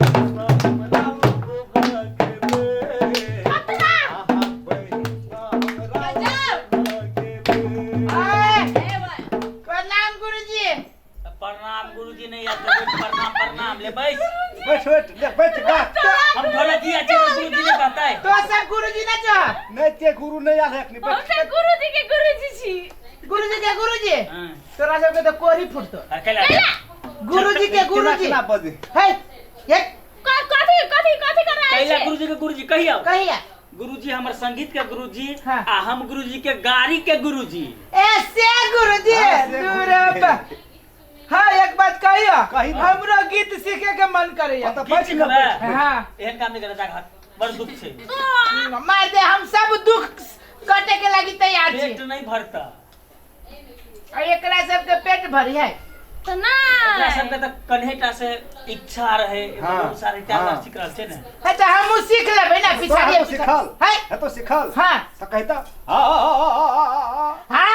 हमरा लोभा के दे। आहा बहिना हमरा लोभा के दे। प्रणाम गुरुजी। प्रणाम गुरुजी नहीं याद प्रणाम प्रणाम ले बैस। बैठ बैठ ले बैठ गा। हम ढोलकिया छी तो गुरुजी ने कहता है। तो सब गुरुजी ना जो नहीं ते गुरु नहीं आल है अखनी हम बैठ। तऽ गुरुजी के गुरुजी छी। गुरुजी के गुरुजी। हाँ। तोरा सबके तो कोरी फुटतो। अरे कैला गुरुजी के गुरुजी। केना बजे है ये कथी कथी कथी कर रहा कैला है? गुरुजी के गुरुजी कहियो। कहिया? गुरुजी हमर संगीत के गुरुजी। हाँ। आ हम गुरुजी के गाड़ी के गुरुजी। ए से गुरुजी। हाँ, से दूर गुरुजी। बा। हाँ एक बात कहियो। कही ना। हमरो गीत सीखे के मन करैया। हाँ, तो गीत बैठ ना, सिखबै? बैठ, बैठ। हाँ। एहन काम नहीं करता घर बड़ दुख छै। मार दे हम सब दुख कटे के लागी तैयार छी। पेट नहीं भरता। आ एकरा सबके पेट भरी है। तऽ एकरा नहि सबके तऽ कन्हेटा से इच्छा रहे। हाँ, बहुत सारे त्याग हाँ। सीख रहल छै ने। है तो हमहूँ सीख लेबै ना तो पिछाड़ी। है तो सिखल। है। है तो सिखल। हाँ। तो कहता आ आ आ आ आ हाँ।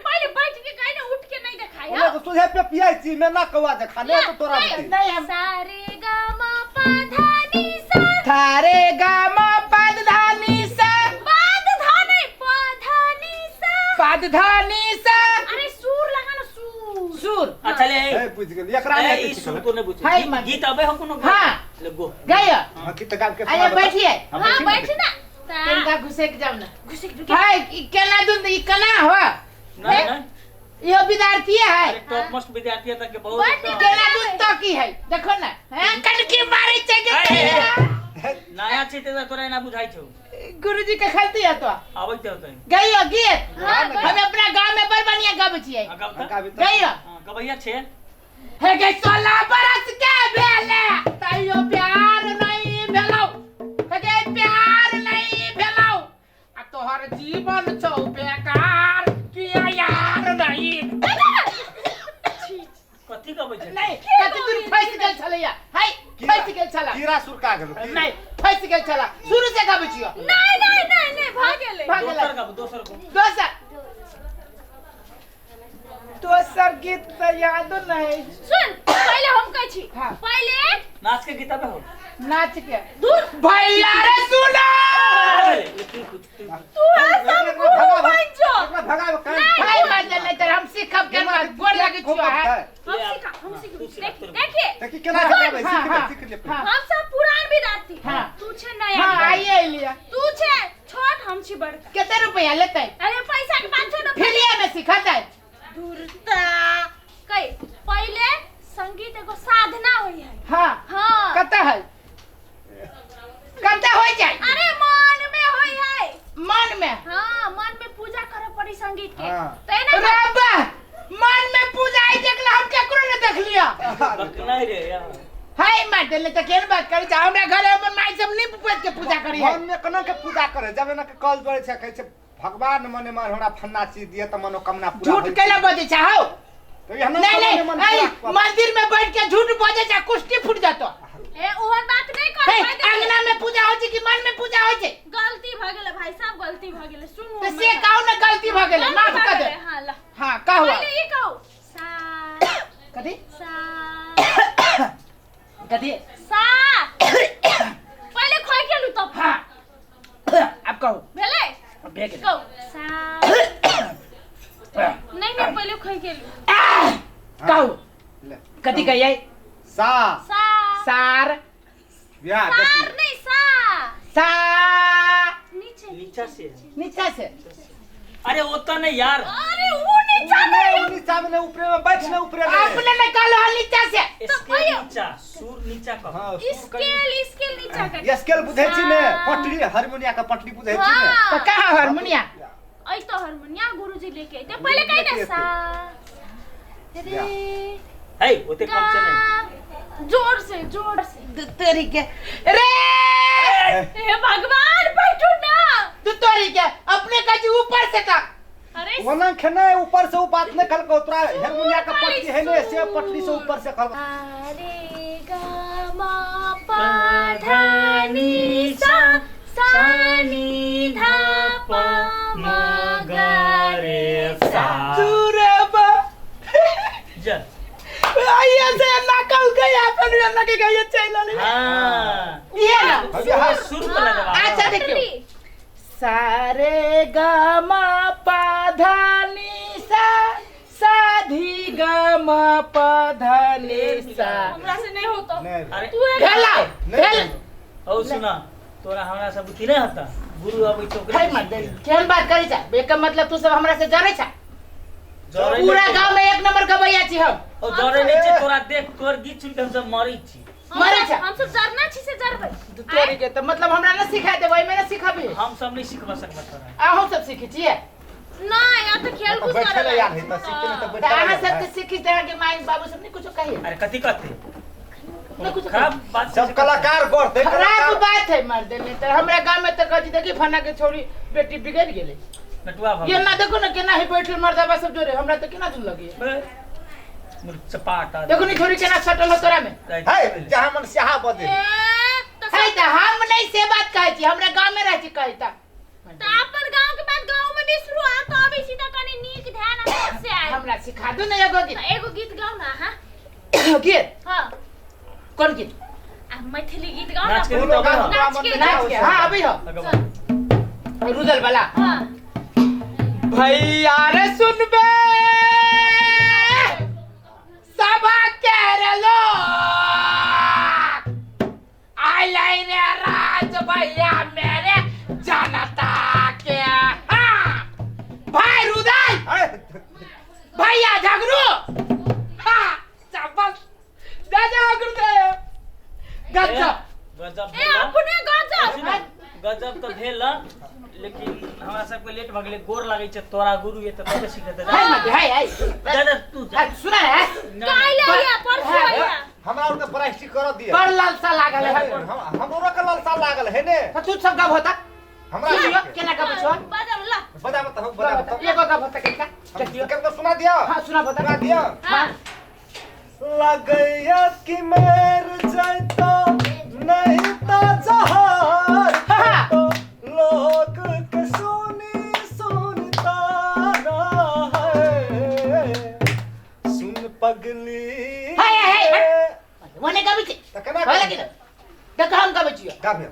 पहिले बैठ के कहि ने, उठ के नहीं देखाय। ओने तो तुझे पे पियाई छी में ना कौआ जे खाने तो तोरा बती। नहीं हम सारे गा मा पा धा नी सा। थारे गामा पद धानी सा। पाद धा नहीं, पा धा नी सा। पद धानी सा। अरे सुर लगा ना, सुर। सुर। अच्छा ले। ए बुझ गेल एकरा ए, नहीं ई सिखल। सुर तो नहीं बुझे। हाय, गीत मन। गीत अबे हम कोनो। हाँ। ले गो। गया। हां गीत गाब के आया सुनाबे त। बैठिए। हम हाँ बैठी ना। बैठ ना। तनिका घुसक जाओ ना। घुसक झुके। हाय ई केना दुन ई केना हो? नहीं नहीं। इहो विद्यार्थी है। अरे टॉप मोस्ट विद्यार्थी तक के बहुत बड़ एकदम केना दुन तो की है देखो ना। हैं कनकी मारे छै के। ए, ए, ए। नया छै ते तोरा एना बुझाइ छौ। गुरुजी के खलती है तो आबै होतै। गइयो गीत। हाँ, हम अपना गांव में बड़ बढ़िया गाबै छियै। हाँ, गाब हाँ, त। गाबी त। गइयो। हाँ, गबैया छै। हे गे 16 बरस के भेले तैयो प्यार नहीं भेलौ। हे गे प्यार नहीं भेलौ आ तोहर जीवन छौ बेकार किया यार नहीं। कथी गबै छै? नहीं कति दूर फंस गेल छलैया। हाय फंस गेल छला। कीड़ा सुरका गेल की? नहीं फंस गेल छला। शुरू से गाबै छियो। नहीं नहीं नहीं नहीं भऽ गेलै। भऽ गेलै। दोसर गाब, दोसर गो। दोसर दोसर गीत तऽ यादो नहीं। सुन पहिले हम कहै छी। हाँ। पहिले नाच के गीत आबे हो। नाच के दूर भैया रे सुनो। अरे, ले तू कुछ तू। तू है सब एकरा गुरु भगाब, बन जो। एकरा भगाब कान। नहीं। भाई मार दे नहीं तो हम सीखब के बाद गोर लगे छियो है। हम ले आ। सीखा हम हाँ, सीख तू सीखा, देखिए तोर। देखिए। देखी केना सिखाबै। हाँ, सीख ले हाँ, सीख ले। हाँ। हम सब पुरान विद्यार्थी। हाँ। तू छे नया। हाँ आइए लिया। तू छे छोट हम छी बड़का। कितने रुपया लेते? अरे पैसा के बात छोड़। फ्रीए में सिखाते। धुरता कई पहिले संगीत एगो साधना होई है। हाँ। हाँ। कते है? कते हो जाए? अरे मन में होई है। मन में। हाँ मन में पूजा करे पड़ी संगीत के। हाँ। तो एना रब्बा मन में पूजा आई देखला हम केकरो ने देख लिया। नहीं रे यार। हाय मार देले त केन बात करै छै। हमरा घर हमर माय सब नहीं पूज के पूजा करी है। मन में केना के पूजा करे जब एना के कल जोड़े छै कहै छै भगवान मने मन हमरा फन्ना चीज दिए त मनोकामना पूरा झूठ होइ छै। कैला बजै छै हौ? तो एहनो नहीं मने नहीं मन ऐ पूरा मंदिर में बैठ के झूठ बजै छै कुश्ती फूट जातो। ए ओहन बात नहीं कर। हे अंगना में पूजा होइ छै कि मन में पूजा होइ छै? गलती भ गेलै भाई साहब गलती भ गेलै सुनू। त से कहू ने गलती भ गेलै माफ कर दे। हां ला। हां कहू। पहिले ई कहू सा। कथी? सा। कथी? सा। पहिले खोइ गेलु तब। हां अब कहू। भेलै? भे गेलै। कहू सा। नहीं नहीं पहिले खोइ गेलु। कहू। ले। कथी कहियै? सा। सा। सार। बियाह सार देखी। नहीं सा। सा। नीचे नीचा से। नीचा से। अरे ओतऽ नहीं यार। अरे वो नीचा नहीं उ नीचा में नहीं ऊपरे में बैठ ने ऊपरे में। अपने ने कहलो हन नीचा से। स्केल नीचा सुर नीचा कह। हां सुर स्केल स्केल नीचा कर। स्केल बुझै छी ने सा। पटरी हारमोनिया के पटरी बुझै छी ने। हाँ। त कहाँ हारमोनिया? ऐ तो हारमोनिया गुरुजी लेके आइते पहिले कहि ने सा रे है ओते कम से नहीं। गा जोर से जोर से। तोरी के रे। हे भगवान बैठू ना। तू तोरी के अपने का जी ऊपर से तक। अरे ओना खेने ऊपर से ऊ बात नहीं कल तोरा हारमोनिया के पटरी है ने से पटरी से ऊपर से कल। रे गा मा पा धा नी सा सा नी धा पा मा गा रे सा। तू रे बा जा। आइए से ना कहू के अपन केना के गाइए चल आले। हाँ। ये ना। अभी हाँ। सुर पर लगवा। अच्छा देखियो, सारे गा मा पा धा नी सा, साधी गा मा पा धा नी सा। हमरा से नहीं होतो। नहीं। अरे तू एक भेला भेल। औ सुना, तोरा हमरा सब बुद्धि नहीं होता, गुरु अबै चौकरी। है मत दे, केहन बात करै छा? एकर मतलब तू सब हमरा से जरै छा? जरै पूरा नहि। गांव में एक नंबर गवैया छी हम। ओ जरै नहि छै, तोरा देख तोर गीत सुनि के हम सब मरै छी। मरै छा? हम सब जरना छी से जरबै। तोरी के तऽ मतलब हमरा न सिखा देबै, मे न सिखबी। हम सब नहि सिखबा सकबा तोरा। अहूँ सब सीखै छियै? नहीं, यहाँ तो खेल कूद बैठे करे ले यार है त सीखते नहीं त तऽ बैठे। अहाँ सब तऽ सीखी तऽ अहाँके माय बाबू सब नहि कुछो कही? अरे कथी कहते? नहि कुछो। खराब बात। सब कलाकार बढ़ते। खराब बात है मर्द ने तऽ हमरा गांव में तऽ कहै देखी फना के छोरी बेटी बिगड़ गेलै। नटुआ भऽ ये ना देखो ना केना ही बैठल मर्दबा सब जोरे, हमरा तऽ केना दुन लगी। चपाटा। देखो नी छोरी केना सटल हो तोरा में। है जहां मन स्याहा बदे। ए, तो है तऽ हम नहीं से बात कहै छी, हमरा गांव में रहै छी कहै तऽ। तो अपन गांव के बात गांव में बिसरू आ तो अबै छी त कनी नीक ध्यान आ से आय। हमरा सिखा दू ने एगो गीत। तो एगो गीत गाउ ना। हां। गीत? हां। कोन गीत? आ मैथिली गीत गाउ ना। नाच के। कोनो गाना नाच के। नाच के? हाँ, अभी हो रुदल वाला। हां। भैया रे सुनबे सभा के रे लोग, आइलै रे राज भैया मेरे जनता के। हाँ भाई रुदल, भैया झगड़ू। हाँ शाबाश दादा गुरुदेव, गजब। गजब। ए अपने गजब। गजब तऽ भेल, लेकिन हमरा सबके लेट भऽ गेलै। गोर लागै छै तोरा गुरु, ये तऽ तबे सिखेतै। हाय मत हाय हाय। जा जा तू जा। हाय, सुना है। काल्हि आइया, परसू आइया। हमरा और के प्रैक्टिस कर दिया। बड़ लालसा लागल है। हमरो के लालसा लागल है ने। तो तू सब गब होता। हमरा सुनियो केना गब छो। बजाउ ला। बजा मत हो, बजा मत। एगो गब होता केना देखियो। केनको सुना दिया। हाँ सुना होता। सुना दिया। हां। लगैया कि मेर जाता नहीं ता जहार हाँ। लोग के सुनी सुनता है, सुन पगली। हाय, हाय, हाय। वने गबै छै। त केना? होय लगी देख, हम गबै छियो। गाबियो।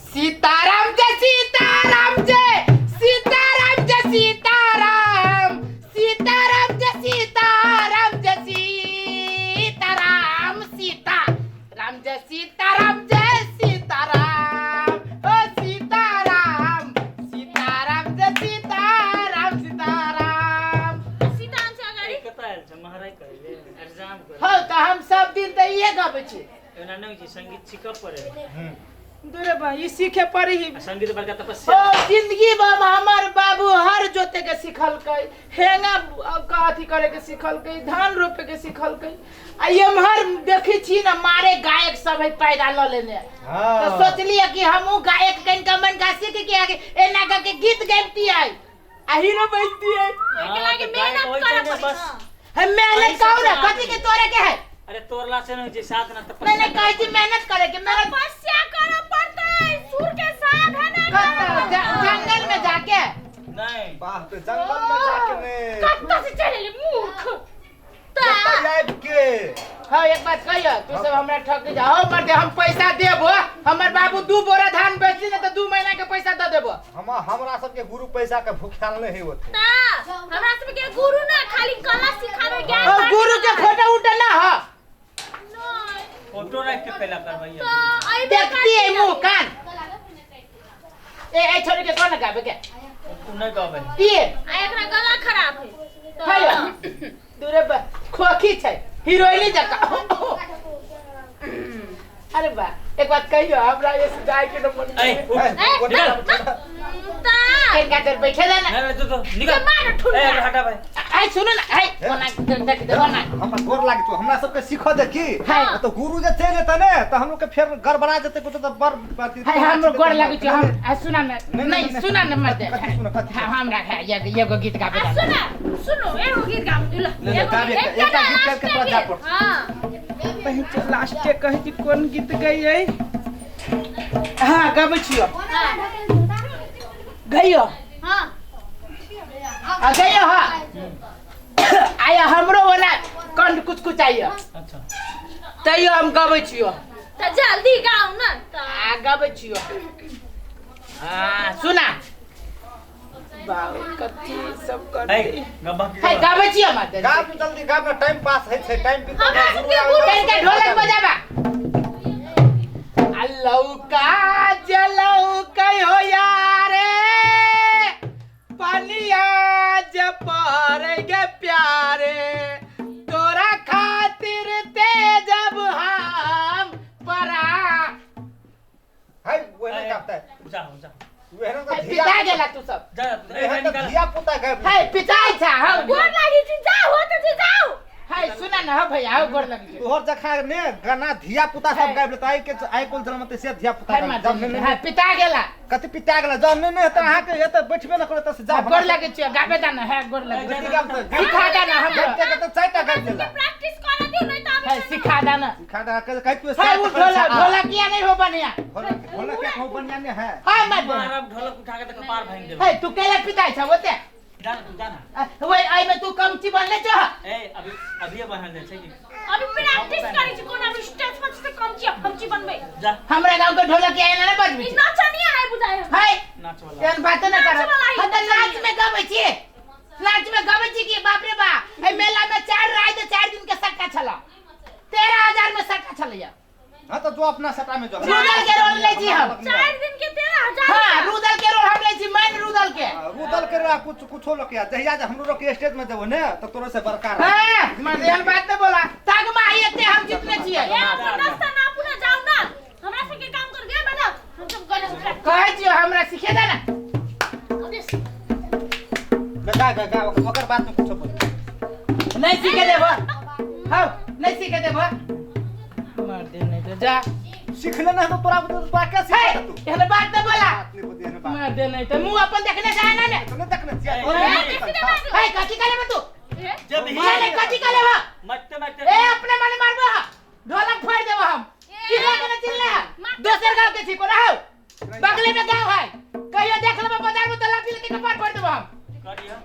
सीताराम जय सीताराम जय सीताराम जय सीताराम, सीताराम जय सीताराम जय सीताराम, सीता राम जय सीताराम जय सीताराम, ओ सीताराम सीताराम जय सीताराम सीताराम। सीताराम से अगाडि। कतऽ आयल छै महाराज कहले एग्जाम कर। हो तऽ हम सब दिन तऽ इहे गबै छी। एना नहि होइ छै, संगीत सीखऽ पड़े। दूरे बा, ई सीखे पड़ी। आ संगीत बड़का तपस्या। ओ जिंदगी में हमर बाबू हर जोते के सिखलकै, हेंगा का अथी करे के सिखलकै, धान रोपे के सिखलकै, आ एम्हर देखै छी ने मारे गायक सब है पैदा ल लेने। हाँ। तो सोचलिए कि हमहूँ गायक कनिका मनका सीख के आगे एना क के गीत गबतियै आ हीरो बनतियै। ओहिके लागि तऽ गायक मेहनत होइ छै करऽ ने पड़ै। बस। हाँ। हम मेहनत पैसा कहू ने से कथी के तोरे के है। अरे तोरला से नहि होइ छै, साधना तपस्या। नहीं नहीं, कहै छी मेहनत करे के, मेहनत। तपस्या करऽ पड़तै, सुर के साधना करऽ कतऽ? पड़तै। जंगल में जाके। नहि। बाप रे, जंगल में जाके ने। कतऽ से चलि एलै मूर्ख तऽ। एतऽ आबि के। हाँ एक बात कहियो, तू सब हमरा ठक जा हो मर्दे, हम पैसा देबो। हमर बाबू 2 बोरा धान बेचली ने तऽ 2 महीना के पैसा दऽ देबो। हम हमरा सबके गुरु पैसा के भूखाल नहीं होते। तऽ हमरा सबके गुरु ना खाली कला सिखावे, ज्ञान और बाँटे गुरु के वाला। फोटो उठा ना हो। नहि। फोटो राखि के पहला करबैया। तऽ एहि बेर देखती है मुंह कान। ए ए छोरी के कोन गाबे के? ओ नहि गबै। ये आ एकरा गला खराब है तऽ हाय दूरे बा, खोखी छै हीरोइनी जका। अरे बा एक बात कहियो, हमरा ये गाय के न मन। ऐ, उठ। है, ए, निकल। तऽ कनिका देर बैठे दे ना। नहि नहि, तू तो निकल। मार ठुनका। ए हटा भाई। ऐ सुनो ना, ऐ कोना देख दे कोना। हमरा गोर लागे तो हमरा सबके सीख दे की। हाँ। तो गुरु जे चलि जेतै ने तऽ हम लोग के फेर गड़बड़ा जेतै कुछो तऽ बड़ हाय हमरो गोर लागै छै हम। आ सुना ना। नहीं, नहीं नहीं, सुना ना मत। कथी सुना, कथी? हाँ हमरा है एगो गीत गाबे आ दे। सुना सुनो, एगो गीत गाउ ल। ले, ले, एगो गाबे, गीत, एकटा गीत लास्ट करके तोरा जा गीत। पड़तौ। हाँ। लास्टे कहै छी कोन गीत गइयै? हाँ गाबै छियो। हाँ। गइयो। हाँ। आ गइयो। हाँ आया हमरो वाला कंठ कुछ कुछ आइयो। अच्छा। तैयो हम गबै छियो। तऽ जल्दी गाउ ने तऽ। आ गबै छियो। हाँ सुना बाबू कथी सब कर ए गब्बा की है गाबै छियो मत गाब जल्दी गाब ना, टाइम पास है छै, टाइम बीतल हमरा सबके गुरु कनिका ढोलक बजाबा। अलौका जलौका हो यारे पनिया जे पर गे प्यारे तोरा खातिर ते जब हम परा है वह गाबता है। जाओ जाओ। वह ना है, धिया पिता गेला तू सब। जा जा वह ए तो निकाल। धिया पुता गाब। है पिताई छा हौ। गोर लागी छी, जाउ हो तऽ छी, जाउ। है सुना ना हौ भैया हौ गोर लगी। तोहर जखा ने गाना धिया पुता सब गाबि लेतै, आइ के आइ कोन जन्म से धिया पुता है गाबि मार जब ने है पिता गेला। कथी पिता गेला? जब ने ने तऽ अहाँके एतऽ बैठबे न करत से जा। गोर लगे छियो गाबे दा ना है गोर लगे। कथी गाबतै? सिखा दा ना हमरा। गाबिते के तऽ चारिटा गाबि सबके देला। प्रैक्टिस करऽ दियौ, नहि तऽ है अबै सिखा दा ना। सिखा दा के कहै तू। है वो ढोलक ढोलक किया नहीं हो बढ़िया? ढोलक ढोलक के कहूँ बढ़िया ने है। है मत मारब ढोलक उठा के तऽ कपार भांगि देब। है तू केला पिताई छ ओते? जा ना तू जा ना। वही आई में तू कमची बनले छ। ए अभी अभी बनल जाइ छै कि अभी प्रैक्टिस करै छी, कोना अभी स्टेज पर छी तऽ कमची फमची बनबै। जा। हमरा गांव के ढोलक आयल ना बजबी। ई नचनिया है बुझाय हम। है नाच वाला। एहन बात न कर। नाच वाला ही हम तऽ नाच में गबै छी, नाच में गबै छी कि बाप रे बाप। एहि मेला में 4 रात 4 दिन के सट्टा छल, 13,000 में सट्टा छलैया। हाँ तो जो अपना सट्टा में जो रुदल के रोल लै छी हम। 4 दिन के 13,000। हाँ रुदल के रोल हम लै छी, मैन रुदल के। रुदल के रा कुछ कुछो लोग के जहिया जे हमरो के स्टेज में देबो ने त तोरो से बड़का रह। हाँ मर्द एहन बात न बोला। ताग माही एते हम जितने छियै। ए अपन रास्ता ना अपना जाउ ना, हमरा सबके काम कर गए बना, हम सब गले से प्रैक्टिस कहै छियो हमरा सिखे दे ना। गा गा गा ओकर बात में कुछो बोल। नहीं सीखे देबो। हौ नहीं सीखे देबो। मार दे नहीं तो जा। सीख लेना है तो तोरा तोरा क्या है सिखा तू? एहन बात न बोला। बात नहीं बोली एहन बात। मार दे नहीं तो मुंह अपन देखने जाए ना ने। तो नहीं देखने छियै। ए, तोरा ए, नहीं देखने छियै। है कथी करे तू? ए, जब ही नहीं नहीं कथी करे बा? मरते मरते ए अपने मने मारबो हा। ढोलक फोड़ देबो हम। चिल्ला के न चिल्ला। दोसर गांव के छी को रहो। बगले में गांव है। कहियो देख लेबो बाजार में तो लाठी लेके कपार फोड़ देबो हम। करियो।